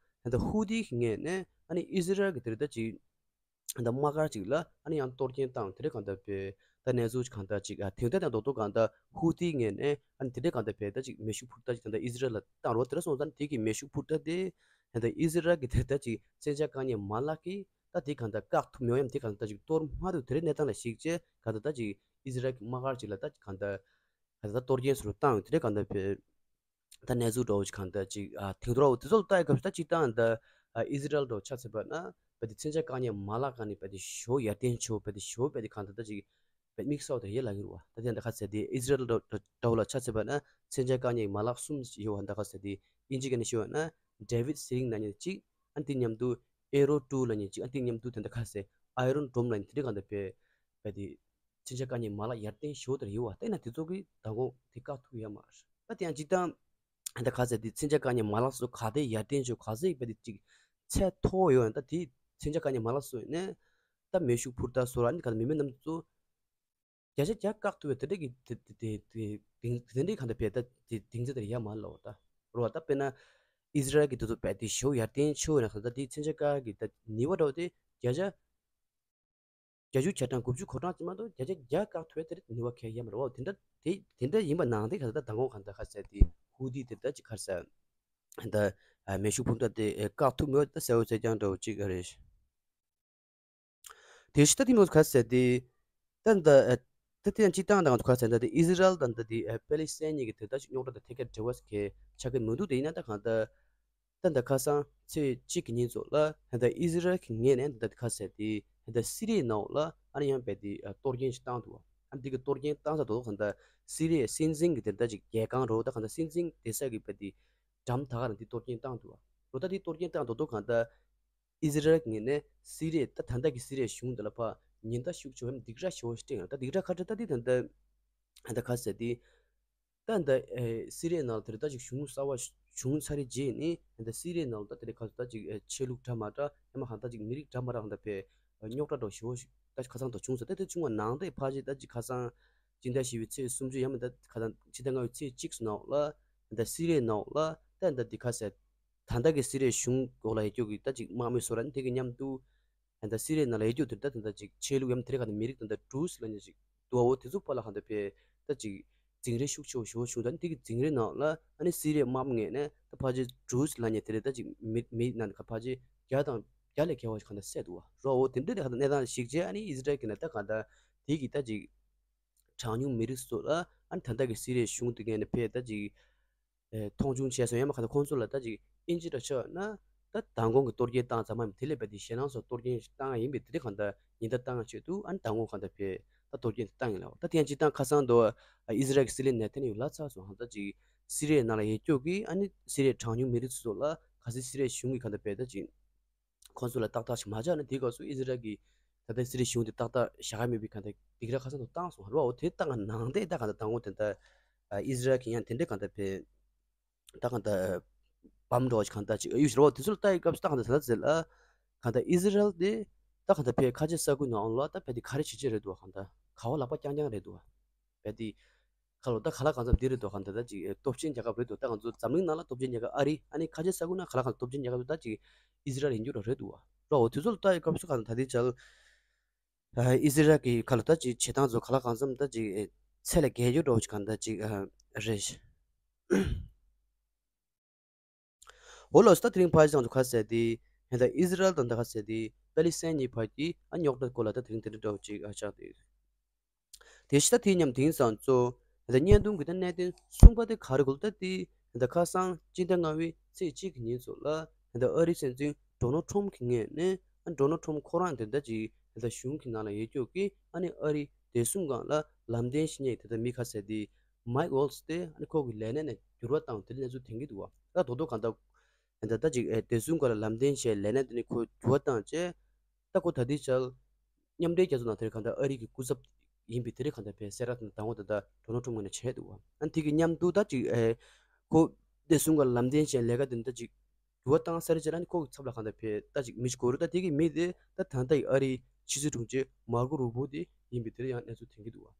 ད་ཧུ་ཏི་གི་ངོས་ནས་ཨ་ནི་ཨི་ཟི་རལ་གྱི་དེ་རེད་ད་ཅིག་ད་དམག་སྒར་ཅིག་ལ་ཨ་ནི་ཡང་གཏོར་སྐྱོན་བཏང་དེ་རེད་གང་ལྟར་བས་ད་གནས་ཚུལ་ཞིག་གང་ལྟར་ཅིག་ཨ་དེང་ད་ད་རྡོག་རྡོག་གང་ལྟར་ཧུ་ཏི་ངོས་ནས་ཨ་ནི་དེ་རེད་གང་ལྟར་བས་ད་ཅིག་མེ་ཤུགས་འཕུར་ད་ཅིག་ད་ད་ཨི་ཟི་རལ་ལ་བཏང་རོགས་དེ་རེད་སོང་ཙང་དེ་གི་མེ་ཤུགས་འཕུར་ད་དེ་ད་ཨི་ཟི་རལ་གྱི་དེ་ད་ཅིག་མཚོན་ཆ་བཀག་ཉར་མ་ལག་གི་ད་དེ་གང་ལྟར་བཀག་ཐུབ་མེད་ཡམ་དེ་གང་ལྟར་ཅིག་གཏོར་མ་ཐུབ་དེ་རིང་གནས་སྟངས་ལ་གཞིགས་བྱས་གང་ལྟར་ད་ཅིག་ཨི་ཟི་རལ་གྱི་དམག་སྒར་ཅིག་ལ་ད་གང་ལྟར་གང་ལྟར་གཏོར་སྐྱོན་ཟུར་བཏང་དེ་རིང་གང་ལྟར་བས་ད་གནས་ཚུལ་འདྲ་བོ་ཞིག་གང་ལྟར་ཅིག་ཨ་དེང་དུ་ར་བོ་དེ་ཚོ་ལ་ལྟ་ཡི་སྐབས་སུ་ད་ཅིག་ཏང་ད་ཨི་ཟི་རལ་འདྲ་བོ་ཆ་མཚོན་པ་ན་བས་དེ་མཚོན་ཆ་བཀག་ཉར་མ་ལག་གང་ནས་བས་དེ་ཞོ་ཡར་ཐོན་ཆོ་བས་དེ་ཞོ་བས་དེ་གང་ལྟར་ད་ཅིག་བས་དམིགས་བསལ་དེ་ཡེ་ལ་གི་རུ་བ་ད་དེ་འདྲ་ཁ་ཚད་དེ་ཨི་ཟི་རལ་འདྲ་བོ་ལ་ཆ་མཚོན་པ་ན་མཚོན་ཆ་བཀག་ཉར་མ་ལག་གསུམ་ཡོད་བ་འདྲ་ཁ་ཚད་དེ་ཨིན་ཇི་ག་ནས་ཤོད་བ་ན་ཌེ་ཝིཌ་སི་རིང་ན་ཉེ་གཅིག་ཨ་དེ་མཉམ་དུ་ཨེ་རོ་ཊུ་ལ་ཉེ་གཅིག་ཨ་དེ་མཉམ་དུ་དེ་འདྲ་ཁ་ཟེར་ཨའི་རོན་ཌོམ་ལ་ཉེ་དེ་འདྲ་གང་དུ་བས་བས་དེ་མཚོན་ཆ་བཀག་ཉར་མ་ལག་ཡར་ཐོན་ཞོ་དེར་ཡོད་བ་བལྟས་ན་དེ་ཚོ་གི་མདང་དགོང་དེ་བཀག་ཐུབ་ཡ་མ་རེད་ད་དེ་ཡང་སྤྱིར་བཏང་ཨ་ད་ག་ཟེར་དེ་མཚོན་ཆ་བཀག་ཉར་མ་ལག་སོ་ག་དེ་ཡར་ཐོན་ཞོ་ག་ཟེར་བས་དེ་ཅིག་ཚད་མཐོ་བོ་ཡོད་ཡང་ད་དེ་མཚོན་ཆ་བཀག་ཉར་མ་ལག་སོ་ཡིན་ནས་ད་མེ་ཤུགས་འཕུར་ད་སོ་ར་ནི་ག་ད་མི་མེད་རྣམས་ཚོ་བརྒྱ་ཆ་བརྒྱ་བཀག་ཐུབ་པའི་དེ་འདྲ་གི་དེ་དེ་དེ་དེ་དེ་འདྲའི་གང་ལྟར་བས་ད་དེ་དེང་ཚེ་དེར་ཡ་མ་ལོ་ད་རོ་བ་ད་དཔེར་ན་ཨི་ཟི་རལ་གྱི་དེ་ཚོ་བས་དེ་ཞོ་ཡར་ཐོན་ཆོ་ཡོད་ན་གང་ལྟར་དེ་མཚོན་ཆ་བཀག་གི་ད་ནུས་པ་འདྲ་བོ་དེ་བརྒྱ་ཆ་བརྒྱད་ཅུ་གྱ་གྲངས་དགུ་བཅུ་གོ་གྲངས་ཅིག་མ་གཏོགས་བརྒྱ་ཆ་བརྒྱ་བཀག་ཐུབ་པའི་དེ་ནུས་པ་གལ་ཡ་མ་རོ་བ་དེ་འདྲ་དེ་དེ་འདྲ་ཡིན་པ་ནང་དེ་གང་ལྟར་ད་དང་པོ་གང་ལྟར་ཁ་གསལ་དེ་ཧུ་ཏི་དེ་ད་ཅིག་ཁར་གསལ་ད་མེ་ཤུགས་འཕུར་མདའ་དེ་བཀག་ཐུབ་མོད་ད་གསལ་བོ་གསལ་རྐྱང་འདྲ་བོ་ཅིག་རེད། དེ་ཤི་ད་དེ་མོ་ག་ཟེར་ཏེ། ད་འདི་ད་དེ་ཡང་སྤྱི་བཏང་དང་ག་ཟེར་ད་དེ་ཨི་ཟི་རལ་དང་ད་དེ་པེ་ལི་སི་ཐན་གཉིས་ཀྱི་དེ་ད་ཅིག་རྙོག་དྲ་དང་ཐད་ཀར་འབྲེལ་བ་ཟེར་ཆགས་ཀྱི་མི་འདུག་དེ་ཡིན་ན་ད་གང་ད་ད་འདི་ཁ་སང་ཚེས་གཅིག་གི་ཉིན་ཚོ་ལ་ད་ཨི་ཟི་རལ་གྱི་ངོས་ནས་ད་ག་ཟེར་ཏེ་ད་སི་རི་ཡའི་ནང་ལ་ཨ་ནི་ཡང་བས་དེ་གཏོར་སྐྱོན་ཞིག་བཏང་འདུག་ཨ་འདི་གི་གཏོར་སྐྱོན་བཏང་ས་དོ་གང་ད་སི་རི་ཡའི་སྲིད་འཛིན་གྱི་དེ་ད་ཅིག་རྒྱལ་ཁང་རོ་ད་གང་ད་སྲིད་འཛིན་བསྡད་ས་གི་བས་དེ་འགྲམ་ད་ག་རང་འདི་གཏོར་སྐྱོན་བཏང་འདུག་ཨ་རོ་ད་འདི་གཏོར་སྐྱོན་བཏང་དོ་དོ་གང་ད། ཨི་ཟི་རལ་གྱི་ངོས་ནས་སི་རི་ཡ་ད་ད་ལྟ་གི་སི་རི་ཡའི་གཞུང་འདི་ལ་ཕར་ཉེན་བརྡ་ཤུགས་ཆེ་བའི་སྡིགས་ར་ཞེ་པོ་ཞིག་སྤྲད་ཡོད། ད་སྡིགས་ར་ག་འདྲ་ད་འདི་ད་ལྟ་ད་ལྟ་ག་ཟེར་ཏེ། ད་ད་ཨེ་སི་རི་ཡའི་ནང་ལ་དེ་རིང་ད་ཅིག་གཞུང་གསར་བ་བྱུང་ཚར་རྗེས་ནི་ད་སི་རི་ཡའི་ནང་ལ་ད་དེ་རིང་ག་ཚོད་ད་ཅིག་ཨེ་ཆོས་ལུགས་འདྲ་མ་འདྲ་ཡང་མ་གང་ད་ཅིག་མི་རིགས་འདྲ་མ་འདྲ་གང་ད་བས་རྙོག་དྲ་འདྲ་ཞེ་པོ་ཞིག་ད་ཁ་སང་དུ་བྱུང་ཟེར། ད་དེ་བྱུང་བ་ནང་དེ་ཕལ་ཆེར་ད་ཅིག་ཁ་སང་སྤྱི་ཟླ་བཞི་པའི་ཚེས་སུམ་ཅུ་ཡང་མིན་ད་ཁ་སང་ཕྱི་ཟླ་ལྔ་པའི་ཚེས་གཅིག་ནང་ལ་ད་སི་རི་ཡའི་ནང་ལ་ད་ད་འདི་ག་ཟེར། ད་ལྟ་གི་སི་རི་ཡའི་གཞུང་འོག་ལ་ཡོད་རྒྱུ་གི་ད་ཅིག་དམག་མི་སོ་ར་ནི་དེ་གི་མཉམ་དུ་ད་ལྟ་སི་རི་ཡའི་ནང་ལ་ཡོད་རྒྱུ་དེ་ད་ད་ད་ཅིག་ཆོས་ལུགས་ཡང་དེ་རིང་ག་ནས་མི་རིགས་ད་ལྟ་ཌུ་རུ་སི་ལབ་མཁན་ཅིག་འདུག་བ། འོ་དེ་ཚོ་བར་ལ་གང་ལྟར་བས་ད་ཅིག་འཛིང་རེས་ཤུགས་ཆེ་བོ་ཞེ་པོ་བྱུང་། ད་ནི་དེ་གི་འཛིང་རེས་ནང་ལ་ཨ་ནི་སི་རི་ཡའི་དམག་མི་ངོས་ནས་ད་ཕལ་ཆེར་ཌུ་རུ་སི་ལབ་མཁན་དེ་རེད། ད་ཅིག་མི་མི་ནང་ག་ཕལ་ཆེར་བརྒྱ་དང་བརྒྱ་ལས་བརྒལ་བ་ཞིག་གང་ལྟར་བསད་འདུག་བ། རོ་འོ་དེ་འདྲ་དེ་གང་ལྟར་གནས་སྟངས་ཞིག་བྱས་ཨ་ནི་ཨི་ཟི་རལ་གྱི་ནས་ད་གང་ལྟར་དེ་གི་ད་ཅིག་གྲངས་ཉུང་མི་རིགས་ཚོ་ལ་ཨ་ནི་ད་ལྟ་གི་སི་རི་ཡའི་གཞུང་དེ་ངོས་ནས་ཕེ་ད་ཅིག་ཨེ་མཐོང་ཆུང་བྱས་སོང་། ཡང་མ་ག་ད་ཁོང་ཚོ་ལ་ད་ཅིག་ཨིན་ཇི་འདྲ་ཆགས་ན་ད་མདང་དགོང་གི་གཏོར་སྐྱོན་བཏང་ཙམ་མ་ཡིན་དེ་ལས་བས་དེ་ཞེད་སྣང་སོགས་གཏོར་སྐྱོན་ཞིག་བཏང་ཡིན་པས་དེ་དེ་གང་ལྟར་ཉེན་བརྡ་བཏང་ཆེད་དུ་ཨ་ནི་མདང་དགོང་གང་ལྟར་བས་ད་གཏོར་སྐྱོན་དེ་བཏང་ཡིན་ལ། ད་དེ་ཡང་སྤྱིར་བཏང་ཁ་སང་དུ་ཨ་ཨི་ཟི་རལ་གྱི་སྲིད་བློན་ནེ་ཐན་ཡ་ཧུ་ལབ་ཚར་སོང་། ཧང་ད་ཅིག་སི་རི་ཡའི་ནང་ལ་ཡོད་རྒྱུ་གི་ཨ་ནི་སི་རི་ཡའི་གྲངས་ཉུང་མི་རིགས་ཚོ་ལ་ག་ཚོད་སི་རི་ཡའི་གཞུང་གི་གང་ལྟར་བས་ད་ཅིག་ཁོང་ཚོ་ལ་ཏག་ཏག་ཞིག་མ་ཆགས་ན་དེའི་སྐབས་སུ་ཨི་ཟི་རལ་གྱི་ད་ལྟ་སི་རི་གཞུང་དེ་ཏག་ཏག་བཞག་ག་མེད་པའི་གང་ལྟར་སྡིགས་ར་ཁ་སང་དུ་བཏང་སོང་རོ། འོ་དེ་བཏང་ག་ནང་དེ་ད་གང་ལྟར་དང་པོ་དེ་ལྟར་ཨི་ཟི་རལ་གྱི་ཡང་དེ་འདྲའི་གང་ལྟར་བས་ད་གང་ལྟར་བམ་འགྲོ་གང་ལྟར་ཅིག་ཨ་ཡུ་ཞིག་རོ། དེ་ཚོ་ལ་ལྟ་ཡི་སྐབས་སུ་ད་གང་ལྟར་ད་ལྟ་ཟེར་ལ་གང་ལྟར་ཨི་ཟི་རལ་དེ་ད་གང་ལྟར་བས་ཁ་ཆེ་ས་ཁུལ་ནང་ལ་ད་བས་དེ་ག་རེ་བྱེད་ཀྱི་རེད་འདུག་གང་ལྟར་ག་བ་ལག་པ་རྐྱང་རྐྱང་རེད་འདུག་བས་དེ། ཁ་ལོ་ད་ག་ལ་གང་འཚམ་འདི་རེད་དོ། གང་ད་ད་ཅིག་སྟོབས་ཆེན་རྒྱལ་ཁབ་རེད་དོ། ད་ང་ཚོ་འཛམ་གླིང་ནང་ལ་སྟོབས་ཆེན་རྒྱལ་ཁབ་ཨ་རི་ཨ་ནི་ཁ་ཆེ་ས་ཁུལ་ན་ག་ལ་གང་སྟོབས་ཆེན་རྒྱལ་ཁབ་ད་ཅིག་ཨི་ཟི་རལ་ཡིན་རྒྱུ་ར་རེད་དོ། རོ་འོ་དེ་ཚོ་ལ་ལྟ་ཡི་སྐབས་སུ་གང་ད་དེ་ཅལ་ཨི་ཟི་རལ་གི་ཁ་ལོ་ད་ཅིག་བྱེད་སྟངས་ཚོ་ག་ལ་གང་འཚམ་ད་ཅིག་ཚད་ལས་བརྒལ་རྒྱུ་འདྲ་བོ་ཅིག་གང་ད་ཅིག་རེད། འོ་ལགས་སོ། ད་དེ་རིང་ཕལ་ཆེར་ང་ཚོ་ག་ཟེར་དེ། ད་ཨི་ཟི་རལ་དང་ད་ག་ཟེར་དེ་པེ་ལི་སི་ཐན་གཉིས་བར་གྱི་ཨ་རྙོག་དྲ་སྐོར་ལ་ད་དེ་རིང་དེ་འདྲ་འདྲ་བོ་ཅིག་ཨ་ཆགས་ཏེ། དེ་བཞིན་ད་དེ་མཉམ་དེང་སང་ཚོ་ད་བརྙན་ཐུང་གི་ད་གནད་དོན་གསུམ་པ་དེ་ག་རེ་གོ་ལ་ད་དེ་ད་ཁ་སང་སྤྱི་ཟླ་ལྔ་པའི་ཚེས་གཅིག་གི་ཉིན་ཚོ་ལ་ད་ཨ་རིའི་སྲིད་འཛིན་ཌོ་ནལ་ཊམ་གྱི་ངོས་ནས་ཨ་ཌོ་ནལ་ཊམ་ཁོ་རང་དེ་ད་ཅིག་ད་གཞུང་གི་ནང་ལ་ཡོད་ཀྱོག་གི་ཨ་ནི་ཨ་རིའི་བདེ་སྲུང་སྒང་ལ་ལམ་སྟོན་བྱེད་མཁན་དེ་ད་མི་ག་ཟེར་དེ་མའིག་ཝོལ་ཙི་དེ་ཨ་ནི་ཁོ་གི་ལས་གནས་ནས་འགྱུར་བ་བཏང་དེ་གནས་ཚུལ་ཐོན་གྱི་འདུག་བ། ད་རྡོག་རྡོག་གང་ལྟར་ད་ད་ཅིག་ཨེ་བདེ་སྲུང་སྒང་ལ་ལམ་སྟོན་བྱས་ལས་གནས་དེ་ནས་ཁོ་འགྱུར་བ་བཏང་བྱས། ད་ཁོ་ད་ལྟའི་ཆར་མཉམ་འབྲེལ་རྒྱལ་ཚོགས་ནང་དེར་གང་ལྟར་ཨ་རི་གི་སྐུ་ཚབ་ཡིན་པའི་དེ་རིང་གང་ལྟར་བས་གསལ་བསྒྲགས་དང་དང་པོ་ད་ལྟ་ཌོ་ནལ་ཊམ་ངོས་ནས་བྱས་འདུག་བ། ཨ་དེ་གི་མཉམ་དུ་ད་ཅིག་ཨེ་ཁོ་བདེ་སྲུང་སྒང་ལ་ལམ་སྟོན་བྱས་ལས་ཀ་དེ་ད་ཅིག་འགྱུར་བ་བཏང་ས་རེད་ཅེས་ཨ་ནི་ཁོ་གི་ཚབ་ལ་གང་ལྟར་བས་ད་ཅིག་མི་ཞིག་དགོས་རེད། ད་དེ་གི་མི་དེ་ད་ད་ལྟ་ཡི་ཨ་རིའི་ཕྱི་སྲིད་དྲུང་ཆེ་མར་ཀོ་རུ་བྷོ་དེ་ཡིན་པའི་དེ་རིང་ཡང་གནས་ཚུལ་ཐོན་གྱི་འདུག་བ།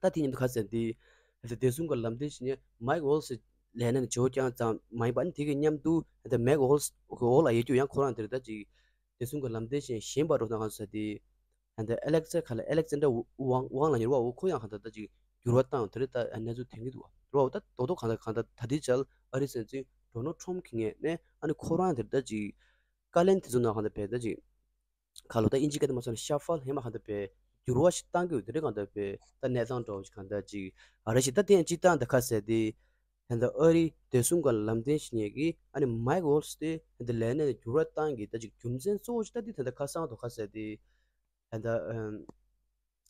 ད་དེ་མཉམ་དུ་ག་ཟེར་དེ། ད་བདེ་སྲུང་སྒང་ལམ་སྟོན་བྱེད་མཁན་མའིག་ཝོལ་ཙི་ལས་གནས་ནས་བྱེད་སྒོ་བསྐྱངས་ཙམ་མ་ཡིན་པ་ནི་དེ་གི་མཉམ་དུ་ད་མའིག་ཝོལ་ཙི་འོག་ལ་ཡོད་རྒྱུ་ཡང་ཁོ་རང་དེར་ད་ཅིག་བདེ་སྲུང་སྒང་ལམ་སྟོན་བྱེད་མཁན་གཞན་པ་རོ་ན་ག་ཟེར་དེ། ད་ཨ་ལེག་ཛེ་ག་ལ་ཨ་ལེག་ཛན་ཌར་ཝང་ཝང་ལ་ཉེ་བ་འོ་ཁོ་ཡང་གང་ལྟར་ད་ཅིག་འགྱུར་བ་བཏང་དེ་རེད། ད་གནས་ཚུལ་ཐོན་གྱི་འདུག་བ། རོ་ད་རྡོག་རྡོག་གང་ལྟར་གང་ལྟར་ད་དེ་ཅལ་ཨ་རི་སྲིད་འཛིན་ཌོ་ནལ་ཊམ་གྱི་ངོས་ནས་ཨ་ནི་ཁོ་རང་དེར་ད་ཅིག་བཀའ་ལན་དེ་ཚོ་ནང་གང་ལྟར་བས་ད་ཅིག་ཁ་ལོ་ད་ཨིན་ཇི་སྐད་དུ་མ་སོང་ན་ཤ་ཧྥལ་ཧེ་མ་གང་ལྟར་བས་འགྱུར་བ་ཞིག་བཏང་གི་ཡོད་དེ་རེད། གང་ལྟར་བས་ད་གནས་སྟངས་འདྲ་བོ་ཞིག་གང་ལྟར་ཅིག་ཨ་རེ་ཞིག་ད་དེ་ཡང་སྤྱིར་བཏང་ད་ཁ་གསལ་དེ་ད་ལྟ་ཨ་རིའི་བདེ་སྲུང་སྒང་ལ་ལམ་སྟོན་བྱེད་མཁན་གྱི་ཨ་ནི་མའིག་ཝོལ་ཙི་དེ་ད་ལྟ་ལས་གནས་ནས་འགྱུར་བ་བཏང་གི་ད་ཅིག་རྒྱུ་མཚན་གཙོ་བོ་ཞིག་ད་དེ་ད་ལྟ་ཁ་སང་དུ་ཁ་གསལ་དེ་ད་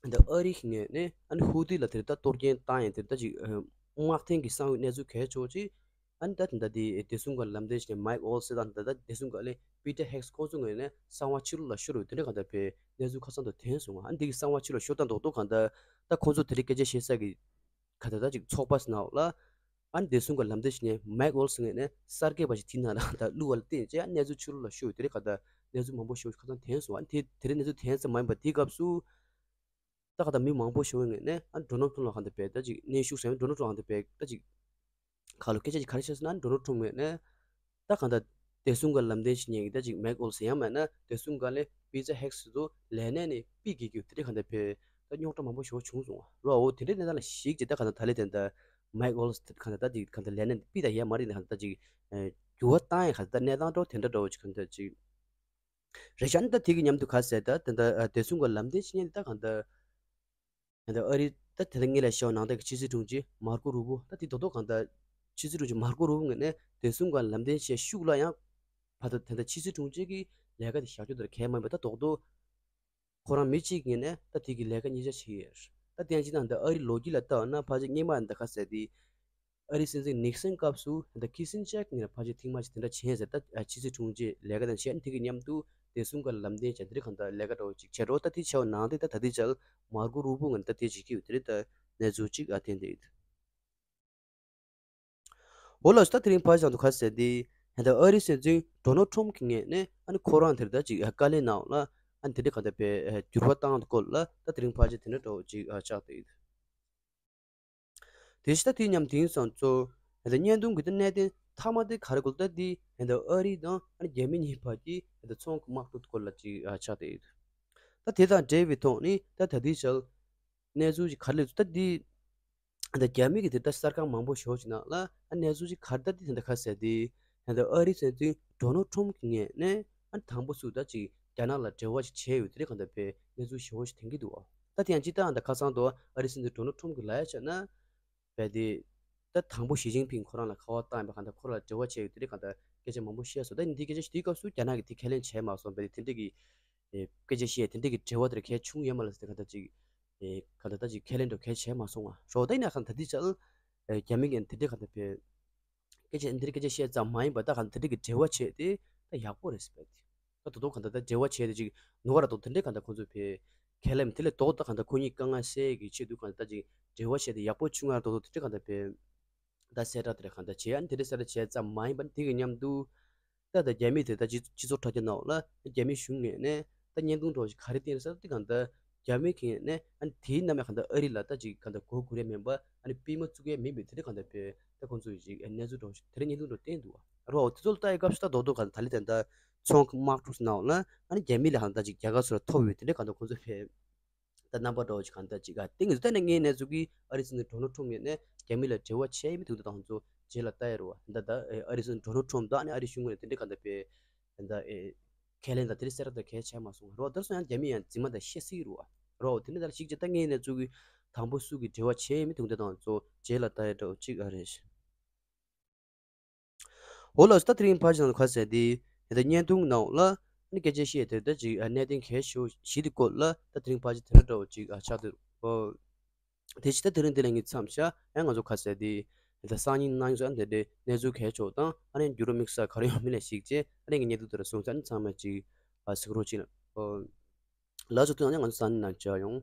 ལྟ་ད་ཨ་རི་གི་ངོས་ནས་ཨ་ནི་ཧུ་ཏི་ལ་དེར་ད་གཏོར་སྐྱོན་བཏང་ཡང་དེར་ད་ཅིག་དམག་དོན་གྱི་གསང་བའི་གནས་ཚུལ་གལ་ཆེ་བོ་ཅིག་ཨ་ནི་ད་དེ་འདྲ་དེ་བདེ་སྲུང་སྒང་ལམ་སྟོན་བྱས་མའིག་ཝོལ་ཙི་དང་ད་ད་བདེ་སྲུང་སྒང་ལས་པི་ཏར་ཧེག་སི་ཁོང་ཚོ་ངོས་ནས་གསང་བ་ཕྱི་ལོགས་ལ་ཤོར་བའི་དེ་འདྲ་གང་ལྟར་བའི་གནས་ཚུལ་ཁ་སང་དུ་ཐོན་སོང་བ། ཨ་ནི་དེ་གི་གསང་བ་ཕྱི་ལོགས་ཤོར་སྟངས་རྡོག་རྡོག་གང་ལྟར་ད་ཁོང་ཚོ་དེ་རིང་སྐད་ཆ་བཤད་ས་གི་ག་ད་ད་ཅིག་ཚོགས་པ་ཟེར་ནའོ་ལ་ཨ་ནི་བདེ་སྲུང་སྒང་ལམ་སྟོན་བྱས་མའིག་ཝོལ་ཙི་ངོས་ནས་གསར་སྐྱེས་པ་ཞིག་དེའི་ནང་ལ་ད་བླུགས་པ་ལ་བརྟེན་བྱས་གནས་ཚུལ་ཕྱི་ལོགས་ལ་ཤོར་བའི་དེ་འདྲ་གང་ལྟར་གནས་ཚུལ་མང་པོ་ཤོར་ཁ་སང་ཐོན་སོང་བ། ཨ་ནི་དེ་དེ་རིང་གནས་ཚུལ་ཐོན་ས་མ་ཡིན་པ་དེའི་སྐབས་སུ། ད་ག་ད་མི་མང་པོ་ཞིག་ངོས་ནས་ཨ་ཌོ་ནལ་ཊམ་ལ་གང་ལྟར་བས་ད་ཅིག་གནོན་ཤུགས་ཟེར་ན་ཌོ་ནལ་ཊམ་གང་ལྟར་བས་ད་ཅིག་ཁ་ལོ་སྐད་ཆ་ཅིག་ག་རེ་བཤད་ཟེར་ན་ཌོ་ནལ་ཊམ་ངོས་ནས་ད་གང་ལྟར་བདེ་སྲུང་སྒང་ལམ་སྟོན་བྱེད་མཁན་གྱི་ད་ཅིག་མའིག་ཝོལ་ཙི་ཡང་མིན་ན་བདེ་སྲུང་སྒང་ལས་པི་ཏར་ཧེག་སི་ཚོ་ལས་གནས་ནས་ཕུད་དགོས་ཀྱི་དེ་འདྲ་གང་ལྟར་བས་ད་རྙོག་དྲ་མང་པོ་ཞིག་བྱུང་སོང་བ་རོ། འོ་དེ་འདྲའི་གནས་སྟངས་ལ་གཞིགས་བྱས་ད་གང་ལྟར་ད་ལས་དེ་འདྲ་མའིག་ཝོལ་ཙི་གང་ལྟར་ད་ཅིག་གང་ལྟར་ལས་གནས་ནས་ཕུད་ད་ཡས་མ་རེད། ད་གང་ལྟར་ད་ཅིག་འགྱུར་བ་བཏང་ཡས་གང་ལྟར་གནས་སྟངས་འདྲ་བོ་དེ་འདྲ་འདྲ་བོ་ཅིག་གང་ལྟར་ཅིག་རེད་ཤག་ཨ་ནི་ད་དེ་གི་མཉམ་དུ་ག་ཟེར་ད་དེ་འདྲ་བདེ་སྲུང་སྒང་ལམ་སྟོན་བྱེད་མཁན་ད་གང་ལྟར་ད་ལྟ་ཨ་རི་ད་དེ་ལྟར་ངེད་ལ་ཤོད་ནང་ད་གི་ཕྱི་སྲིད་དྲུང་ཆེ་མར་ཀོ་རུ་བོ་ད་དེ་རྡོག་རྡོག་གང་ལྟར་ཕྱི་སྲིད་དྲུང་ཆེ་མར་ཀོ་རུ་བོ་ངོས་ནས་བདེ་སྲུང་སྒང་ལམ་སྟོན་བྱས་ཤུགས་ལ་ཡང་ཕ་ད་དེ་ལྟར་ཕྱི་སྲིད་དྲུང་ཆེ་གི་ལས་ཀ་དེ་བཞག་རྒྱུ་དེར་གལ་མ་ཡིན་པ་ད་རྡོག་རྡོག་ཁོ་རང་མི་གཅིག་ངོས་ནས་ད་དེ་གི་ལས་ཀ་གཉིས་ཆ་བྱེད་ཀྱི་ཡོད། ད་དེ་ཡང་ཅི་ད་ད་ཨ་རི་ལོ་རྒྱུས་ལ་ལྟ་བ་ན་ཕལ་ཆེར་སྔོན་མ་ད་ག་ཟེར་དེ། ཨ་རིའི་སྲིད་འཛིན་ནིག་སན་སྐབས་སུ་ད་ཁི་སིན་ཇར་ངོས་ནས་ཕལ་ཆེར་ཐེངས་མ་གཅིག་དེ་འདྲ་བྱས་ཟེར། ད་ཕྱི་སྲིད་དྲུང་ཆེ་ལས་ཀ་དང་བྱས་དེ་གི་མཉམ་དུ་བདེ་སྲུང་སྒང་ལམ་སྟོན་བྱས་དེ་འདྲ་གང་ལྟར་ལས་ཀ་འདྲ་བོ་ཅིག་བྱས་འགྲོ། ད་དེ་བྱས་པ་ནང་དེ་ད་ད་ལྟའི་ཆར་མར་ཀོ་རུ་བོ་ངོས་ནས་ད་དེ་བྱེད་ཀྱི་ཡོད་དེ་རེད། ད་གནས་ཚུལ་ཅིག་ཨ་ཐེན་དེ་ཡོད། འོ་ལགས་སོ། ད་དེ་རིང་ཕལ་ཆེར་དུ་ག་ཟེར་དེ་ད་ཨ་རིའི་སྲིད་འཛིན་ཌོ་ནལ་ཊམ་གྱི་ངོས་ནས་ཨ་ནི་ཁོ་རང་དེར་ད་ཅིག་བཀའ་ལན་གནང་ལ་ཨ་ནི་དེ་འདྲ་གང་ལྟར་བས་འགྱུར་བ་བཏང་སྐོར་ལ་ད་དེ་རིང་ཕལ་ཆེར་དེ་འདྲ་འདྲ་བོ་ཅིག་ཨ་ཆགས་དེ་ཡོད། དེ་བཞིན་ད་དེ་མཉམ་དེང་སང་ཚོ་ད་བརྙན་ཐུང་གི་ད་གནད་དོན་མཐའ་མ་དེ་ག་རེ་གོ་ད་དེ་ད་ཨ་རི་དང་ཨ་ནི་རྒྱ་མི་གཉིས་བར་གྱི་ད་ཚོང་གི་དམག་འཁྲུག་སྐོར་ལ་ཅིག་ཨ་ཆགས་བསྡད་ཡོད། ད་དེ་དང་འབྲེལ་བའི་ཐོག་ནས་ད་ད་ལྟའི་ཆར་གནས་ཚུལ་ཅིག་ག་རེ་སླེབས་འདུག་ད་དེ་ད་རྒྱ་མི་གི་དེ་ད་གསར་ཁང་མང་པོ་ཞིག་གི་ནང་ལ་ཨ་གནས་ཚུལ་ཅིག་ག་རེ་ད་དེ་ད་ད་ག་ཟེར་དེ་ད་ཨ་རི་སྲིད་འཛིན་ཌོ་ནལ་ཊམ་གི་ངོས་ནས་ཨ་དང་པོ་སུ་ད་ཅིག་རྒྱ་ནག་ལ་འབྲེལ་བ་ཅིག་བྱས་ཡོད་དེ་རེད། གང་ལྟར་བས་གནས་ཚུལ་ཞིབ་པོ་ཞིག་ཐོན་གྱི་འདུག་ད་དེ་ཡང་སྤྱིར་བཏང་ད་ཁ་སང་དུ་ཨ་རི་སྲིད་འཛིན་ཌོ་ནལ་ཊམ་གྱི་ལབ་ཡ་བྱས་ན། བས་དེ། ད་དང་པོ་ཞི་ཅིན་ཕིང་ཁོ་རང་ལ་ཁ་པར་བཏང་ཡིན་པ་གང་ལྟར་ཁོ་རང་ལ་འབྲེལ་བ་བྱས་ཡོད་དེ་འདྲའི་གང་ལྟར་སྐད་ཆ་མང་པོ་བཤད་སོང་། ད་ནི་དེའི་སྐད་ཆ་དེའི་སྐབས་སུ་རྒྱ་ནག་གིས་དེ་ཁས་ལེན་བྱས་མ་སོང་། བས་དེ་འདྲའི་གི་ཨེ་སྐད་ཆ་བཤད་དེ་འདྲའི་གི་འབྲེལ་བ་དེར་གལ་ཆུང་ཡོད་མ་རེད་ཟེར་གང་ལྟར་ཅིག་ཨེ་གང་ལྟར་ད་ཅིག་ཁས་ལེན་འགྲོ་གལ་བྱས་མ་སོང་བ་རོགས། ད་ཡིན་ན་གང་ལྟར་དེ་ཆ་ཨེ་རྒྱ་མི་གིས་དེ་འདྲའི་གང་ལྟར་བས་སྐད་ཆ་འདིར་སྐད་ཆ་བཤད་ཙམ་མ་ཡིན་པ་ད་གང་ལྟར་དེ་འདྲའི་གི་འབྲེལ་བ་བྱས་ཏེ་ད་ཡག་པོ་རེད་ཟེར་བས། ད་དོ་དོ་གང་ལྟར་ད་འབྲེལ་བ་བྱས་ཏེ་ཅིག་ནུ་བ་ར་དོ་དེ་འདྲའི་གང་ལྟར་ཁོང་ཚོས་བས་ཁས་ལེན་དེ་ལས་དོ་ད་གང་ལྟར་ཁོ་གཉིས་དཀའ་ངལ་སེལ་གྱི་ཆེད་དུ་གང་ལྟར་ད་ཅིག་འབྲེལ་བ་བྱས་ཏེ་ཡག་པོ་བྱུང་ང་ར་དོ་དོ་དེ་འདྲའི་གང་ལྟར་བས་ད་གསལ་བསྒྲགས་དེ་འདྲ་གང་ལྟར་བྱས། ཨ་ནི་དེ་འདྲའི་གསལ་བསྒྲགས་བྱས་ཙམ་མ་ཡིན་པ་དེ་གི་མཉམ་དུ་ད་ད་རྒྱ་མི་དེ་ད་སྤྱི་སྤྱི་ཚོགས་དྲ་རྒྱ་ནང་ལ་རྒྱ་མི་གཞུང་ངོས་ནས་ད་བརྙན་ཐུང་འདྲ་བོ་ཞིག་ག་རེ་བསྟན་རེད་ཟེར་ན་དེ་གང་ལྟར་རྒྱ་མི་གི་ནས་ཨ་ནི་དེའི་ནང་ནས་གང་ལྟར་ཨ་རི་ལ་ད་ཅིག་གང་ལྟར་མགོ་སྒུར་ཡ་མིན་པ་ཨ་ནི་པུས་མོ་བཙུགས་ཡ་མིན་པའི་དེ་འདྲ་གང་ལྟར་བས་ད་ཁོང་ཚོས་ཅིག་གནས་ཚུལ་འདྲ་བོ་ཞིག་དེ་རིང་བརྙན་ཐུང་འདྲ་བོ་བསྟན་འདུག་བ། རོ་དེ་ཚོ་ལ་ལྟ་ཡི་སྐབས་སུ་ད་རྡོག་རྡོག་གང་ལྟར་ད་ལི་དེ་འདྲ་ཚོང་གི་དམག་འཁྲུག་ཟེར་ནའང་ལ་ཨ་ནི་རྒྱ་མི་ལ་གང་ལྟར་ཅིག་རྒྱ་གར་སོགས་ལ་ཐོབ་ཡོད་དེ་འདྲ་གང་ལྟར་ཁོང་ཚོས་བས་ ད་རྣམ་པ་འདྲ་བོ་ཅིག་གང་ལྟར་ཅིག་ཨ་ཏིང་ཟུ་ད་ནི་ངའི་གནས་ཚུལ་གྱིས་ཨ་རི་སྲིད་འཛིན་ཌོ་ནལ་ཊམ་ཡིན་ནས་རྒྱ་མི་ལ་འབྲེལ་བ་བྱས་ཡིན་མིན་དེ་འདྲ་དང་ཚོ་རྗེས་ལ་ལྟ་ཡ་རེད་བ། ད་ད་ཨ་རི་སྲིད་འཛིན་ཌོ་ནལ་ཊམ་དང་ཨ་ནི་ཨ་རི་གཞུང་ངོས་ནས་དེ་འདྲའི་གང་ལྟར་པའི་ད་ཨེ་ཁས་ལེན་དང་དེ་འདྲའི་གསལ་བསྒྲགས་དང་གལ་ཆེ་མ་སོང་རོ། ད་སོང་ཡང་རྒྱ་མི་ཡང་རྫུན་མ་དང་བཤད་སྲིད་རུ་བ་རོ། དེ་འདྲ་ད་ཞིག་ཅེ་ད་ངའི་གནས་ཚུལ་གྱིས་དང་པོ་སུ་གིས་འབྲེལ་བ་བྱས་ཡིན་མིན་དེ་འདྲ་དང་ཚོ་རྗེས་ལ་ལྟ་ཡ་འདྲ་བོ་ཅིག་ཨ་རེད། འོ་ལགས་སོ། ད་དེ་རིང་ཕལ་ཆེར་ཁ་གསལ་དེ་ད་བརྙན་ཐུང་ནང་ལ་ཨ་ནི་སྐད་ཆ་བཤད་དེ་ད་ཅིག་གནད་དོན་གལ་ཆེ་བོ་བཞི་དེ་སྐོར་ལ་ད་དེ་རིང་ཕལ་ཆེར་དེ་འདྲ་འདྲ་བོ་ཅིག་ཨ་ཆགས་འདུག་ཨོ། དེ་ཕྱི་ད་དེ་རིང་འདི་ལ་ངས་མཚམས་བཞག་ཡང་ང་ཚོ་ཁ་གསལ་དེ་ད་སང་ཉིན་གནངས་ཚེ་ཨ་ནི་དེ་འདྲའི་གནས་ཚུལ་གལ་ཆེ་བོ་དང་ཨ་ནི་འགྱུར་བ་དམིགས་བསལ་ག་རེ་ཡོང་མིན་ལ་གཞིགས་བྱས་ཨ་ནི་ངས་བརྙན་ཐུང་དེ་ར་བཟུང་ཚེ་ཨ་ནི་ཚང་མས་ཅིག་ཨ་གཟིགས་རོགས་བྱེད་ཨོ། ལགས་སོ། དེ་ཡང་ང་ཚོ་སང་ཉིན་ནང་མཇལ་ཡོང་།